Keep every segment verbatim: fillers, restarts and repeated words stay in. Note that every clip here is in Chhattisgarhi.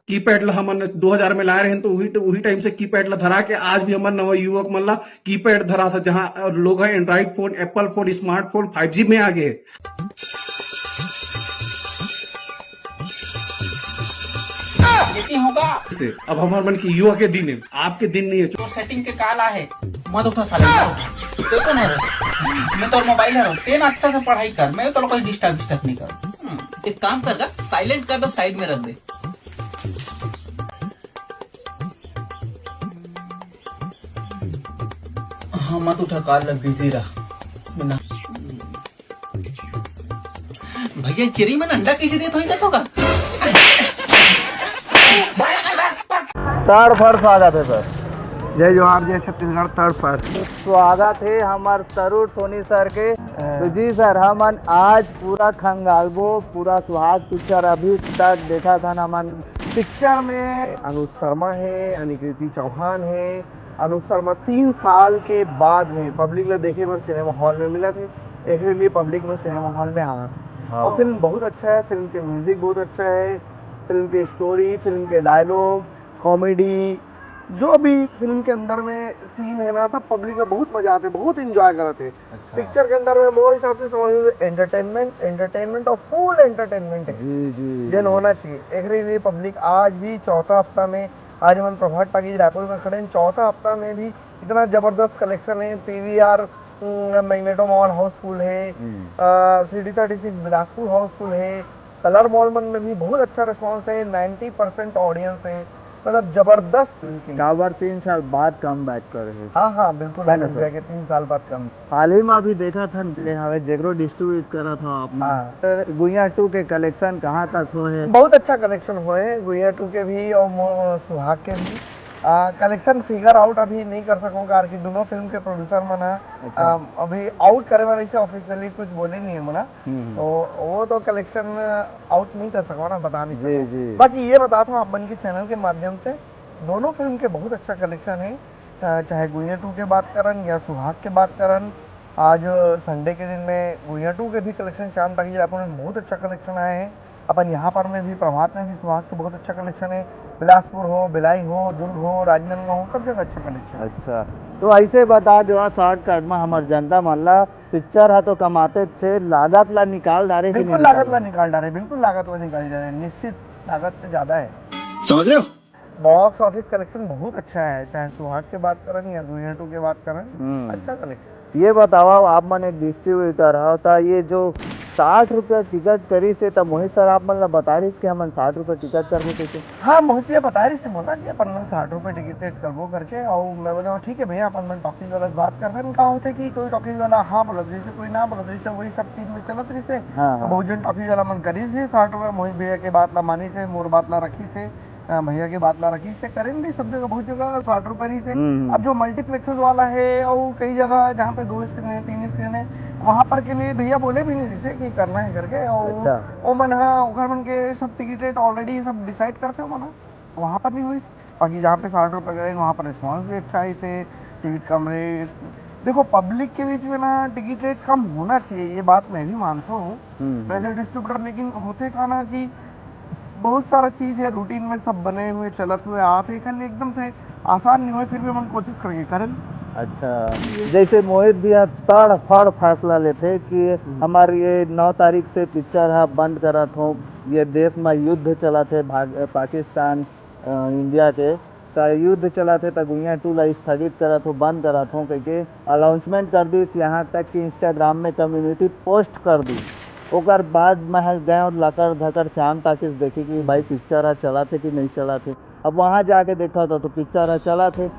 कीपैड ला हमन दो हज़ार में लाए रहेन, तो उही, उही टाइम से कीपैड ला धरा के आज भी हमर नवा युवक मन ला कीपैड धरा था, जहां लोग है Android phone, Apple phone, smartphone, five G में आ गए। लेकिन होगा। से अब हमार मन की युवा के दिन है, आपके दिन नहीं है। तो सेटिंग के काल आहे, मत उठा साले, मत उठा। तो कौन है? मैं तो मोबाइल है, तेन अच्छा से पढ़ाई कर, मैं तो कोई डिस्टर्ब डिस्टर्ब नहीं कर। हम्म, एक काम कर, साइलेंट कर दो, साइड में रख दे। हाँ, मत उठा, काल लग बिजी रहा ना। भैया, चिरी मन अंडा कैसे देत होई का? तड़ फड़ स्वागत है सर। जय जोहार, जय छत्तीसगढ़। तड़ फड़ स्वागत है हमार सरूर सोनी सर के। तो जी सर, हमन आज पूरा खंगालबो, पूरा सुहाग पिक्चर अभी तक देखा था हमन। पिक्चर में अनुज शर्मा है, अनिकृति चौहान है। अनुज शर्मा तीन साल के बाद में पब्लिक ला देखे बर सिनेमा हॉल में मिला थे, एकरे लिए पब्लिक में सिनेमा हॉल में आना। हाँ। और फिल्म बहुत अच्छा है, फिल्म के म्यूजिक बहुत अच्छा है, फिल्म की स्टोरी, फिल्म के डायलॉग, कॉमेडी, जो भी फिल्म के अंदर में सीन है ना, सब पब्लिक में बहुत मजा आते, बहुत एंजॉय करते। अच्छा। पिक्चर के अंदर में मोर हिसाब से समझ लो एंटरटेनमेंट, एंटरटेनमेंट और फुल एंटरटेनमेंट है। जी जी। जन होना चाहिए, एकरे लिए पब्लिक आज भी चौथा हफ्ता में, आज हमन प्रभात टाकीज रायपुर में खड़े हैं, चौथा हफ्ता में भी इतना जबरदस्त कलेक्शन है। पीवीआर मैग्नेटो मॉल हाउसफुल है, CD thirty six Bilaspur Housefull है, कलर मॉल मन में भी बहुत अच्छा रिस्पांस है, नाइन्टी परसेंट ऑडियंस है, मतलब जबरदस्त। काबर तीन साल बाद कम बैक करे है। हाँ हाँ, बिल्कुल। तीन साल बाद कम। हाल ही में अभी देखा था, हवे जेकरो डिस्ट्रीब्यूट करा था आपने। हाँ। गुइया टू के कलेक्शन कहाँ तक हो है? बहुत अच्छा कलेक्शन हो है गुइया टू के भी और सुहाग के भी। कलेक्शन फिगर आउट अभी नहीं कर सकूँ, कार की दोनों फिल्म के प्रोड्यूसर मन ह, अच्छा। आ, अभी आउट करे वाले से ऑफिशियली कुछ बोले नहीं है मना। हम्म। तो वो तो कलेक्शन आउट नहीं कर सको ना, बता नहीं जी, सको। जी। बाकी ये बताता हूँ आप मन के चैनल के माध्यम से, दोनों फिल्म के बहुत अच्छा कलेक्शन है। अ, चाहे गुइया टू के बात करन या सुहाग के बात करन, आज संडे के दिन में गुइया टू के भी कलेक्शन चांद टाकीज रायपुर में बहुत अच्छा कलेक्शन आए हैं। अपन यहाँ पर में भी प्रभात में भी सुहाग के बहुत अच्छा कलेक्शन है। बिलासपुर हो, भिलाई हो, दुर्ग हो, राजनांदगांव हो, सब जगह अच्छा कलेक्शन है। अच्छा, तो ऐसे बता दो शॉर्टकट में हमार जनता मन ला, पिक्चर है तो कमाते छे, लागत ला निकाल डारे कि बिल्कुल नहीं लागत निकाल? ला निकाल डारे, बिल्कुल लागत ला निकाल डारे, निश्चित लागत से ज्यादा है। समझ रहे हो? बॉक्स ऑफिस कलेक्शन बहुत अच्छा है, चाहे सुहाग के बात करन या गुइया टू के बात करन, हम्म। अच्छा कलेक्शन। ये बताओ, आप मन एक डिस्ट्रीब्यूटर हो, तो ये जो साठ रुपया टिकट करी से, तो मोहित सर आप मन ला बता रही कि हमन साठ रुपया टिकट करबो कइसे? हाँ, मोहित भैया बता रही से बोला कि अपन मन साठ रुपया टिकट करबो करके, और मैं बोला ठीक है भैया, अपन मन टॉकीज वाला से बात कर रहे हैं। का होते कि कोई टॉकीज वाला हाँ बोलत रही से, कोई ना बोलत रही से, वही सब चीज में चलत रही से। हाँ, हाँ। बहुत जन टॉकीज वाला मन करी से साठ रुपया, मोहित भैया के बात ला मानी से, मोर बात ला रखी से। अ, भैया के बात ला रखी से करेंगे सब जगह, बहुत जगह साठ रुपए रही से। हम्म, हम्म। अब जो मल्टीप्लेक्सेस वाला है और कई जगह जहाँ पे दो स्क्रीन है, तीन स्क्रीन है, वहाँ पर के लिए भैया बोले भी नहीं जैसे कि करना है करके। और अच्छा। वो मन हाँ, ओकर मन के सब टिकट रेट ऑलरेडी सब डिसाइड करते हो ना, वहाँ पर नहीं हुई। बाकी जहाँ पे साठ रुपए करे वहाँ पर रिस्पॉन्स भी अच्छा है, इसे टिकट कम रेट। देखो, पब्लिक के बीच में ना टिकट रेट कम होना चाहिए, ये बात मैं भी मानता हूँ। हम्म। वैसे डिस्ट्रीब्यूटर, लेकिन होते का ना कि बहुत सारा चीज है रूटीन में सब बने हुए, चलत हुए, आप एकर ले एकदम से आसान नहीं होए, फिर भी हम कोशिश करके करन। अच्छा, जैसे मोहित भैया तड़ फड़ फैसला लेथे कि हम्म। हमार ये नौ तारीख से पिक्चर ह बंद करत हो, ये देश में युद्ध चलत है, भाग-, पाकिस्तान, अ, इंडिया के, त युद्ध चलत है, त गुइया टू ला स्थगित करत हो, बंद करत हो कह के अनाउंसमेंट कर दिस। यहाँ तक कि इंस्टाग्राम में कम्युनिटी पोस्ट कर दिस। ओकर बाद मैं ह गए और लकर धकर चांद टाकीज देखी कि भाई पिक्चर ह चलत है कि नहीं चलत है। अब वहाँ जाके देखा था तो पिक्चर ह चलत है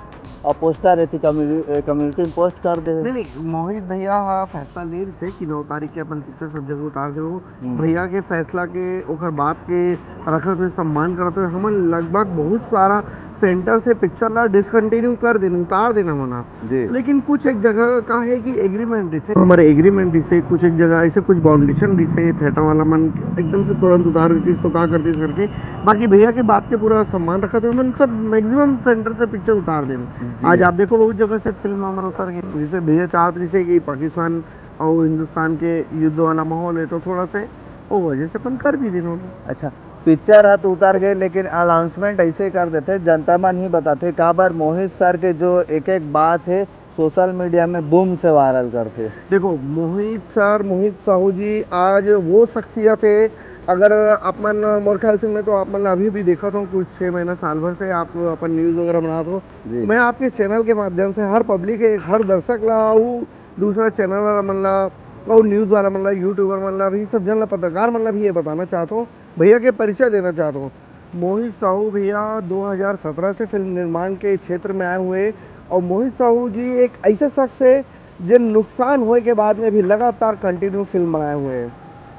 और पोस्टर एती कम्युनि-, कम्युनिटी में पोस्ट कर दे। नहीं, नहीं, मोहित भैया हा फैसला ले रही से कि नौ तारीख के अपन पिक्चर सब जगह उतार देबो। हम्म। भैया के फैसला के, ओकर बात के रखत हुए, सम्मान करत हुए हमन लगभग बहुत सारा सेंटर से पिक्चर ला डिसकंटिन्यू कर देन, उतार देन हमन ह। जी। लेकिन कुछ एक जगह का है कि एग्रीमेंट रहिथे, हमारे एग्रीमेंट रहिथे, कुछ एक जगह ऐसे कुछ बाउंडेशन रहिथे, थिएटर वाला मन एकदम से तुरंत उतार देतिस तो का करतिस करके। बाकी भैया के बात के पूरा सम्मान रखत हुए हमन सब मैक्सिमम सेंटर से पिक्चर उतार देन। जी। आज आप देखो बहुत जगह से फिल्म हमारा उतर गई, जैसे भैया चाहत रहिसे कि पाकिस्तान और हिंदुस्तान के युद्ध वाला माहौल है तो थोड़ा से वो वजह से अपन कर भी देन। अच्छा, पिक्चर ह तो उतर गए, लेकिन अनाउंसमेंट ऐसे कर देथे, जनता मन ही बताथे। काबर मोहित सर के जो एक एक बात है, सोशल मीडिया में बूम से वायरल करथे। देखो, मोहित सर, मोहित साहू जी आज वो शख्सियत है, अगर आप मन, मोर ख्याल से मैं तो आप मन अभी भी देखत हो, कुछ छः महीना साल भर से आप अपन न्यूज़ वगैरह बनात हो। जी। मैं आपके चैनल के माध्यम से हर पब्लिक, हर दर्शक ला, अउ दूसरा चैनल वाला मन ला, अउ न्यूज़ वाला मन ला, यूट्यूबर मन ला भी, सब जन ला, पत्रकार मन ला भी ये बताना चाहत हो, भैया के परिचय देना चाहत हो। मोहित साहू भैया दो हज़ार सत्रह से फिल्म निर्माण के क्षेत्र में आए हुए, और मोहित साहू जी एक ऐसे शख्स है जिन नुकसान होए के बाद में भी लगातार कंटिन्यू फिल्म बनाए हुए हैं।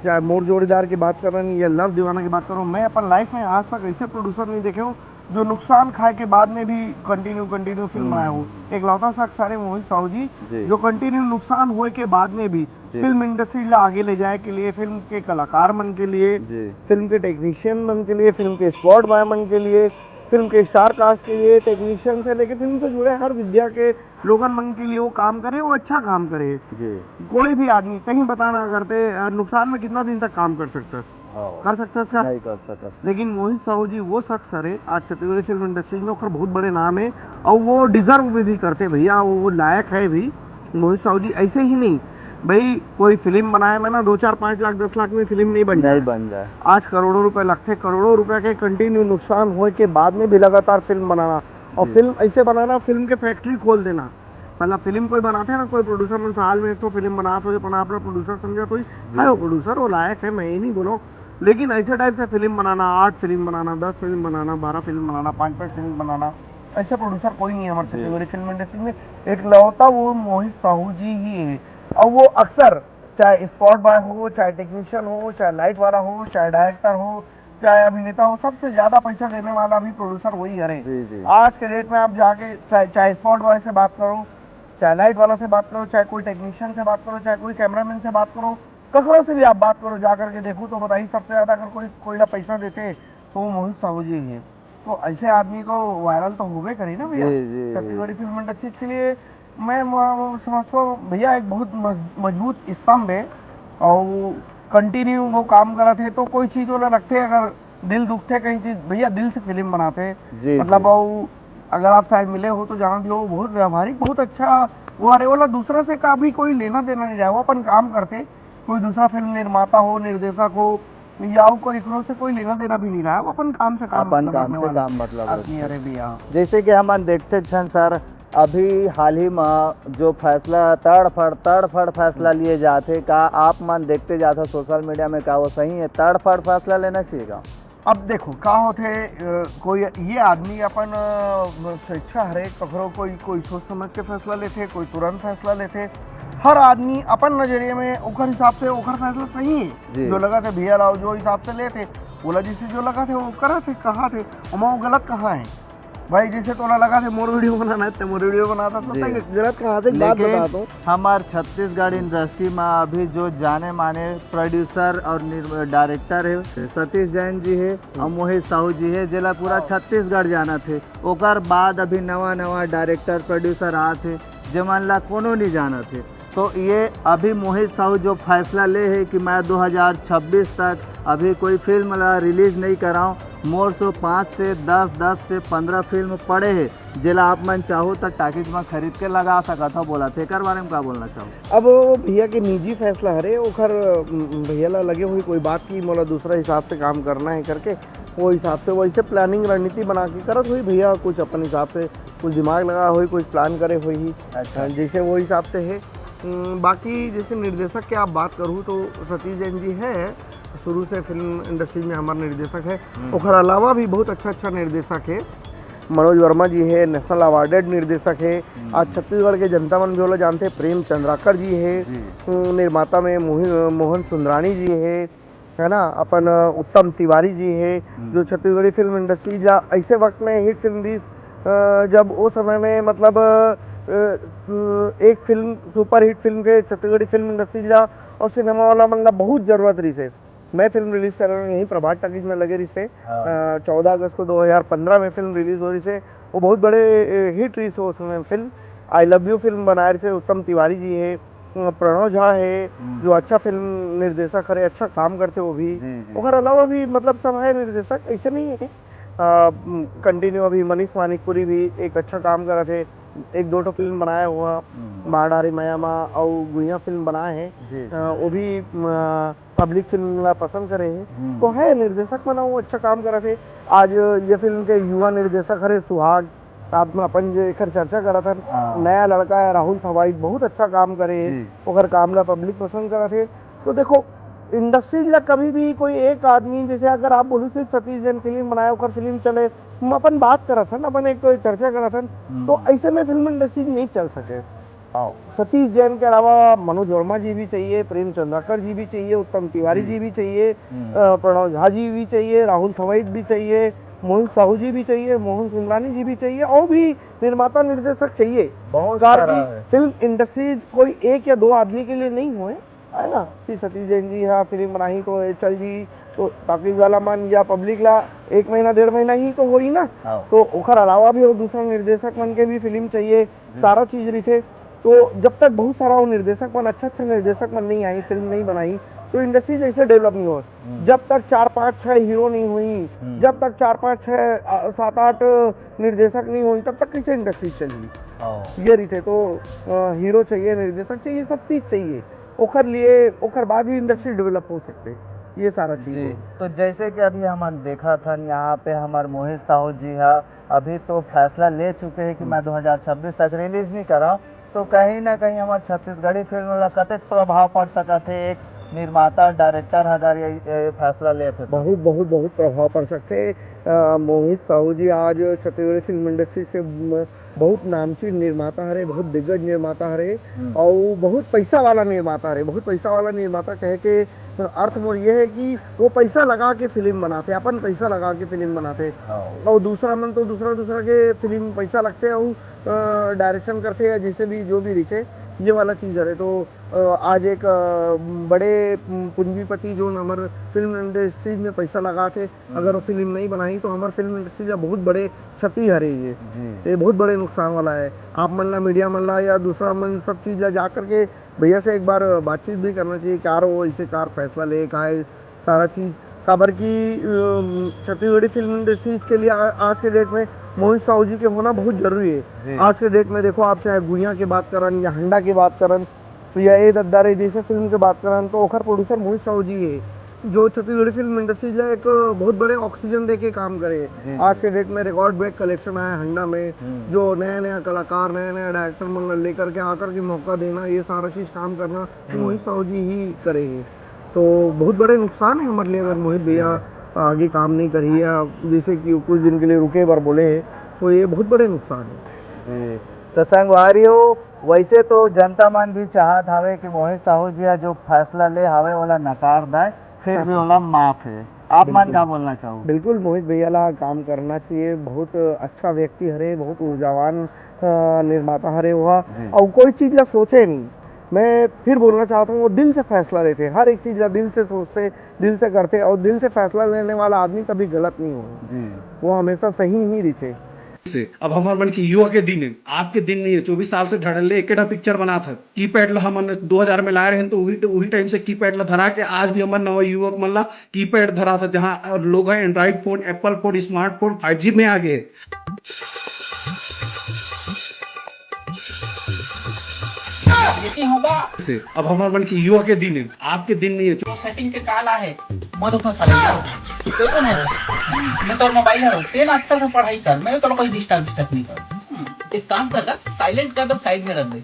चाहे मोर जोड़ीदार की बात करें या लव दीवाना की बात करूँ, मैं अपन लाइफ में आज तक ऐसे प्रोड्यूसर नहीं देखे हूँ जो नुकसान खाए के बाद में भी कंटिन्यू कंटिन्यू फिल्म हम्म। बनाए हो। एक लौता शख्स सारे मोहित साहू जी जी। जो कंटिन्यू नुकसान होए के बाद में भी जी। फिल्म इंडस्ट्री ला आगे ले जाए के लिए, फिल्म के कलाकार मन के लिए, जी। फिल्म के टेक्नीशियन मन के लिए, फिल्म के स्पॉट बॉय मन के लिए, फिल्म के स्टार कास्ट के लिए, टेक्नीशियन से लेके फिल्म से जुड़े हर विद्या के लोगन मन के लिए वो काम करे, वो अच्छा काम करे। जी। कोई भी आदमी कहीं बताना करते, अ, नुकसान में कितना दिन तक काम कर सकता है? हाँ। कर सकता है इसका? नहीं कर सकत। लेकिन मोहित साहू जी वो शख्स हरे, आज छत्तीसगढ़ी फिल्म इंडस्ट्री में ओकर बहुत बड़े नाम है और वो डिजर्व भी, भी करते भैया, वो, वो लायक है भी। मोहित साहू जी ऐसे ही नहीं भाई, कोई फिल्म बनाए में ना दो चार पाँच लाख दस लाख में फिल्म नहीं बन नहीं जाए। बन जाए। आज करोड़ों रुपए लगते, करोड़ों रुपए के कंटिन्यू नुकसान होए के बाद में भी लगातार फिल्म बनाना, और जी। फिल्म ऐसे बनाना, फिल्म के फैक्ट्री खोल देना। मतलब फिल्म कोई बनाते हैं ना, कोई प्रोड्यूसर मन साल में एक तो फिल्म बनाते हो, अपना अपना प्रोड्यूसर समझा कोई है, वो प्रोड्यूसर वो लायक है, मैं ये नहीं बोलो, लेकिन ऐसे टाइप से फिल्म बनाना, आठ फिल्म बनाना, दस फिल्म बनाना, बारह फिल्म बनाना, पाँच पाँच फिल्म बनाना, ऐसा प्रोड्यूसर कोई नहीं है हमारे जी। छत्तीसगढ़ी फिल्म इंडस्ट्री में। एक लौता वो मोहित साहू जी ही है। और वो अक्सर चाहे स्पॉट बॉय हो, चाहे टेक्नीशियन हो, चाहे लाइट वाला हो, चाहे डायरेक्टर हो, चाहे अभिनेता हो, सबसे ज्यादा पैसा देने वाला भी प्रोड्यूसर वही है। जी, जी। आज के डेट में आप जाके चाहे, चाहे स्पॉट बॉय से बात करो, चाहे लाइट वाला से बात करो, चाहे कोई टेक्नीशियन से बात करो, चाहे कोई कैमरामैन से बात करो, ककरो से भी आप बात करो, जा करके देखो तो बताइए, सबसे ज्यादा अगर कोई, कोई ना पैसा देते तो वो मोहित साहू जी ही है। तो ऐसे आदमी को वायरल तो होबे करी ना भैया, जी, जी, जी। छत्तीसगढ़ी फिल्म इंडस्ट्री के लिए। मैं म-, समझता हूँ भैया, एक बहुत मज-, मजबूत स्तंभ है, और वो कंटिन्यू वो काम करत है, तो कोई चीज वाला रखते, अगर दिल दुखते कहीं चीज, भैया दिल से फिल्म बनाते हैं। जी, मतलब जी। वो अगर आप शायद मिले हो तो जानत हो, वो बहुत व्यवहारिक, बहुत अच्छा। वो अरे वाला दूसरा से का भी कोई लेना देना नहीं रहा, वो अपन काम करते, कोई दूसरा फिल्म निर्माता हो, निर्देशक हो, या वो कोई एकरो से कोई लेना देना भी नहीं रहा, वो अपन काम से काम अपन मतलब काम रखने से वाला काम मतलब आदमी रखते। अरे भैया। जैसे कि हमन देखते छन सर, अभी हाल ही में जो फैसला तड़फड़ तड़फड़ फैसला लिए जाते, का आप मन देखते जाते सोशल मीडिया में, का वो सही है? तड़फड़ फैसला लेना चाहिए का? अब देखो का होथे, अ, कोई ये आदमी अपन, अ, स्वेच्छा हरे, ककरो कोई, कोई सोच समझ के फैसला लेथे, कोई तुरंत फैसला लेथे। हर आदमी अपन नजरिए में ओकर हिसाब से ओकर फैसला सही है। जी। जो लगा थे भैया लाओ, जो हिसाब से लेथे, ओला जैसे जो लगा थे वो करा थे, कहा थे, ओमा वो गलत कहाँ है भाई? जैसे तोला लगा थे मोर वीडियो बनाना है, ते मोर वीडियो बनाता तो जी। तंग गलत कहाँ थे, एक बात लेकिन बता दो। हमार छत्तीसगढ़ इंडस्ट्री में अभी जो जाने माने प्रोड्यूसर और डायरेक्टर है सतीश जैन जी है और मोहित साहू जी है, जेला पूरा छत्तीसगढ़ जानत है। ओकर बाद अभी नवा नवा डायरेक्टर प्रोड्यूसर आत है, जेमन ला कोनो नहीं जानत है। तो ये अभी मोहित साहू जो फैसला ले है कि मैं दो हज़ार छब्बीस तक अभी कोई फिल्म ला रिलीज नहीं कराऊं, मोर सो पाँच से दस, दस से पंद्रह फिल्म पड़े है, जेला आप मन चाहो त टाकीज में खरीद के लगा सकत हो, बोला थे। एकर बारे में का बोलना चाहो? अब वो भैया के निजी फैसला हरे, ओखर, उम, भैया ला लगे हुई कोई बात कि मोला दूसरा हिसाब से काम करना है करके, वो हिसाब से वैसे प्लानिंग रणनीति बना के करत हुई भैया, कुछ अपन हिसाब से कुछ दिमाग लगा हुई, कुछ प्लान करे हुई ही। अच्छा। जैसे वो हिसाब से है। उम, बाकी जैसे निर्देशक की आप बात करूँ तो सतीश जैन जी है, शुरू से फिल्म इंडस्ट्री में हमारे निर्देशक है। हम्म। ओखर अलावा भी बहुत अच्छा अच्छा निर्देशक है। मनोज वर्मा जी है, नेशनल अवार्डेड निर्देशक है। हम्म। आज छत्तीसगढ़ के जनता मन भी ओला जानते हैं। प्रेम चंद्राकर जी है, जी। उम, निर्माता में मोहि-, मोहन सुंदरानी जी है, है ना, अपन, अ, उत्तम तिवारी जी है, हम्म। जो छत्तीसगढ़ी फिल्म इंडस्ट्री ला ऐसे वक्त में हिट फिल्म दी, अ, जब वो समय में मतलब, अ, अ, एक फिल्म, सुपरहिट फिल्म के छत्तीसगढ़ी फिल्म इंडस्ट्री ला और सिनेमा वाला मन ला बहुत जरूरत रही से। मैं फिल्म रिलीज कर रहा हूँ यहीं प्रभात टाकीज में लगे रही से। हाँ। अ, चौदह अगस्त को दो हज़ार पन्द्रह में फिल्म रिलीज हो रही से, वो बहुत बड़े, अ, हिट रही से उस समय film. I love you film बनाए रही से उत्तम तिवारी जी है, प्रणव झा हे, जो अच्छा फिल्म निर्देशक हरे, अच्छा काम करथे वो भी। ओकर अलावा भी मतलब सब हे निर्देशक, ऐसे नहीं हे। कंटिन्यू अभी मनीष मानिकपुरी भी एक अच्छा काम करत हे, एक दो ठो फिल्म बनाए हुआ, मार डारी मया मा अउ गुइया फिल्म बनाए हे। वो भी पब्लिक फिल्म ला पसंद करे हे। तो हे निर्देशक मन, वो अच्छा काम करत हे। आज ये फिल्म के युवा निर्देशक हरे सुहाग, साथ में अपन जे एकर चर्चा करत हन, नया लड़का हे राहुल थवाइट, बहुत अच्छा काम करे हे। ओकर काम ला पब्लिक पसंद करत हे। तो देखो, इंडस्ट्री ला कभी भी कोई एक आदमी, जैसे अगर आप बोलू सिर्फ सतीश जैन फिल्म बनाए, ओकर फिल्म चले, हम अपन बात करत हन, अपन एक तो चर्चा करत हन, तो ऐसे में फिल्म इंडस्ट्री नहीं चल सके। सतीश जैन के अलावा मनोज वर्मा जी भी चाहिए, प्रेम चंद्राकर जी भी चाहिए, उत्तम तिवारी जी भी चाहिए, प्रणव झा जी भी चाहिए, राहुल थवाइट भी चाहिए, मोहित साहू जी भी चाहिए, मोहन सुंदरानी जी भी चाहिए, और भी निर्माता निर्देशक चाहिए। बहुत कार सारा की है। फिल्म इंडस्ट्री कोई एक या दो आदमी के लिए नहीं हुए, है ना? कि सतीश जैन जी हा फिल्म बनाही तो ये चल जी, तो टॉकीज वाला मन या पब्लिक ला एक महीना डेढ़ महीना ही तो होही ना। तो ओखर अलावा भी वो दूसरा निर्देशक मन के भी फिल्म चाहिए, सारा चीज रहिथे। तो जब तक बहुत सारा वो निर्देशक मन, अच्छा अच्छा निर्देशक मन नहीं आई, फिल्म नहीं बनाई, तो इंडस्ट्री जैसे डेवलप नहीं हो। जब तक चार पाँच छह हीरो नहीं हुई, जब तक चार पाँच छह सात आठ निर्देशक नहीं हुई, तब तक कैसे इंडस्ट्री चली? ये रहिथे तो हीरो चाहिए, निर्देशक चाहिए, सब चीज चाहिए। ओकर लिए ओकर बाद ही इंडस्ट्री डेवलप हो सकते। ये सारा चीज जी। तो जैसे कि अभी हम देखा था, यहाँ पे हमारे मोहित साहू जी हा अभी तो फैसला ले चुके हैं कि मैं दो हज़ार छब्बीस तक रिलीज नहीं करा, तो कहीं ना कहीं हमारे छत्तीसगढ़ी फिल्म ला कतेक प्रभाव पड़ सकत है एक निर्माता डायरेक्टर हजार ये, ये फैसला ले थे तो? बहुत बहुत बहुत प्रभाव पड़ सकते। मोहित साहू जी आज छत्तीसगढ़ी फिल्म इंडस्ट्री से बहुत नामचीन निर्माता हरे, बहुत दिग्गज निर्माता हरे, अउ बहुत पैसा वाला निर्माता हरे। बहुत पैसा वाला निर्माता कहे के अर्थ मोर ये है कि वो पैसा लगा के फिल्म बनाते, अपन पैसा लगा के फिल्म बनाते। और दूसरा मन तो दूसरा दूसरा के फिल्म पैसा लगते और डायरेक्शन करते या जैसे भी जो भी रहिथे, ये वाला चीज हरे। तो आज एक बड़े पूंजीपति जो हमारे फिल्म इंडस्ट्री में पैसा लगाते, अगर वो फिल्म नहीं बनाई तो हमारे फिल्म इंडस्ट्री का बहुत बड़े क्षति हरे ये। ये बहुत बड़े नुकसान वाला है। आप मन ला, मीडिया मन ला या दूसरा मन सब चीज ला जा करके भैया से एक बार बातचीत भी करना चाहिए, क्या रो इसे कार फैसला ले, कहा है सारा चीज। काबर की छत्तीसगढ़ी फिल्म इंडस्ट्रीज के लिए आज के डेट में मोहित साहू जी के होना बहुत जरूरी है। आज के डेट में देखो, आप चाहे गुइया की बात करन या हंडा की बात करन, तो या ए दद्दा रे जैसे फिल्म के बात करन, तो ओखर प्रोड्यूसर मोहित साहू जी है, जो छत्तीसगढ़ी फिल्म इंडस्ट्री ला एक बहुत बड़े ऑक्सीजन दे के काम करे। आज के डेट में रिकॉर्ड ब्रेक कलेक्शन आया हंडा में। जो नया नया कलाकार, नया नया डायरेक्टर मन ला लेकर के आकर के मौका देना, ये सारा चीज काम करना, तो मोहित साहू जी ही करे हैं। तो बहुत बड़े नुकसान है हमारे लिए अगर मोहित भैया आगे काम नहीं करिए, जैसे कि कुछ दिन के लिए रुके बर बोले हैं, तो ये बहुत बड़े नुकसान है। तो संगवारी हो, वैसे तो जनता मन भी चाहत हवे कि मोहित साहू जी हा जो फैसला ले हवे ओला नकार दे, फिर भी ओला माफ है। आप मन का बोलना चाहू? बिल्कुल, मोहित भैया ला काम करना चाहिए। बहुत अच्छा व्यक्ति हरे, बहुत ऊर्जावान निर्माता हरे वह। और कोई चीज ला सोचे नहीं, मैं फिर बोलना चाहता हूँ, वो दिल से फैसला लेते, हर एक चीज ला दिल से सोचते, दिल से करते, और दिल से फैसला लेने वाला आदमी कभी गलत नहीं हो। वो हमेशा सही ही रहिथे। से अब हमर मन के युवा के दिन है, आपके दिन नहीं है। चौबीस साल से धड़ल्ले एकेटा पिक्चर बनात है। कीपैड ला हमन दो हज़ार में लाए रहे तो वही वही टाइम से कीपैड ला धरा के आज भी हमर नवा युवक मन ला कीपैड धरा था, जहाँ लोग हैं Android phone, Apple phone, smartphone, five G में आ गए। से अब हमर मन के युवा के दिन है, आपके दिन नहीं है। सेटिंग के काला है। मत उठा साले। तो कौन है? मैं तो मोबाइल है, तेन अच्छा से पढ़ाई कर, मैं तो कोई डिस्टर्ब डिस्टर्ब नहीं कर। एक काम कर ना, साइलेंट कर दो, साइड में रख दे।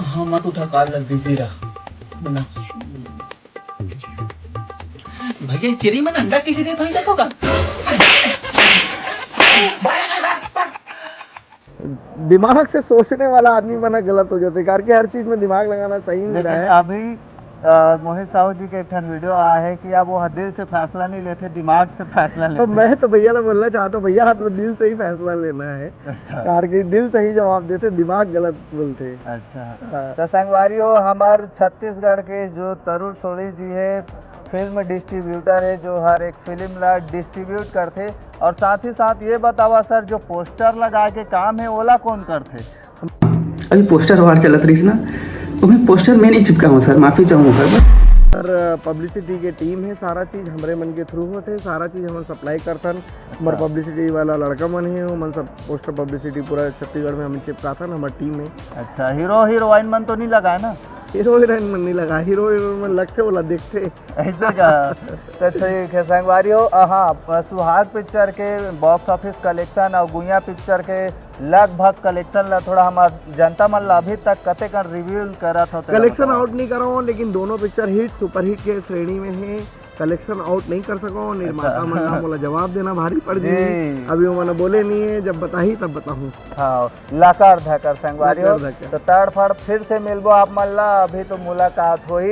हाँ, मत उठा, काल लग बिजी रहा। बना। भैया, चिरी मन अंडा किसी दे थोड़ी देखोगा। दिमाग से सोचने वाला आदमी बना गलत हो जाते, करके हर चीज में दिमाग लगाना सही नहीं लेकिन रहा है। अभी अ, मोहित साहू जी के एक ठन वीडियो आया है कि अब वो दिल से फैसला नहीं लेते, दिमाग से फैसला तो लेते। मैं तो भैया ला बोलना चाहता हूँ, भैया, आप लोग दिल से ही फैसला लेना है। अच्छा। कार के दिल सही जवाब देते, दिमाग गलत बोलते। अच्छा। हाँ। तो संगवारी हो, हमार छत्तीसगढ़ के जो तरुण सोढ़ी जी है, फिल्म डिस्ट्रीब्यूटर है, जो हर एक फिल्म ला डिस्ट्रीब्यूट करथे। और साथ ही साथ ये बतावा सर, जो पोस्टर लगा के काम है, ओला कौन करथे? अभी पोस्टर वार चलत रहिस ना, ओमे पोस्टर मैं नहीं चिपका हूँ सर, माफी चाहूँ सर। सर, पब्लिसिटी के टीम है, सारा चीज हमरे मन के थ्रू होथे, सारा चीज हमन सप्लाई करथन। हमर पब्लिसिटी वाला लड़का मन है, ओमन सब पोस्टर पब्लिसिटी पूरा छत्तीसगढ़ में हमन चिपकाथन, हमर टीम है। अच्छा, हीरो हीरोइन मन तो नहीं लगाए ना? हीरो हीरोइन मन नहीं लगा, हीरो हीरोइन मन लगथे, ओला देखथे। ऐसे का? तो ठीक है संगवारी हो। अ, हाँ, सुहाग पिक्चर के बॉक्स ऑफिस कलेक्शन और गुइया पिक्चर के लगभग कलेक्शन ला थोड़ा हमार जनता मन ला अभी तक कते कन रिवील करत हो? कलेक्शन आउट नहीं करो, लेकिन दोनों पिक्चर हिट सुपर हिट के श्रेणी में है। कलेक्शन आउट नहीं कर सको, निर्माता मन ला मोला जवाब देना भारी पड़ जी। जी। अभी ओमन बोले नहीं है, जब बताही तब बताहूँ। हाँ, लाकर धकर संगवारी हो। लाकर धकर। तो तड़फड़ फिर से मिलबो आप मन ला, अभी तो मुलाकात होही।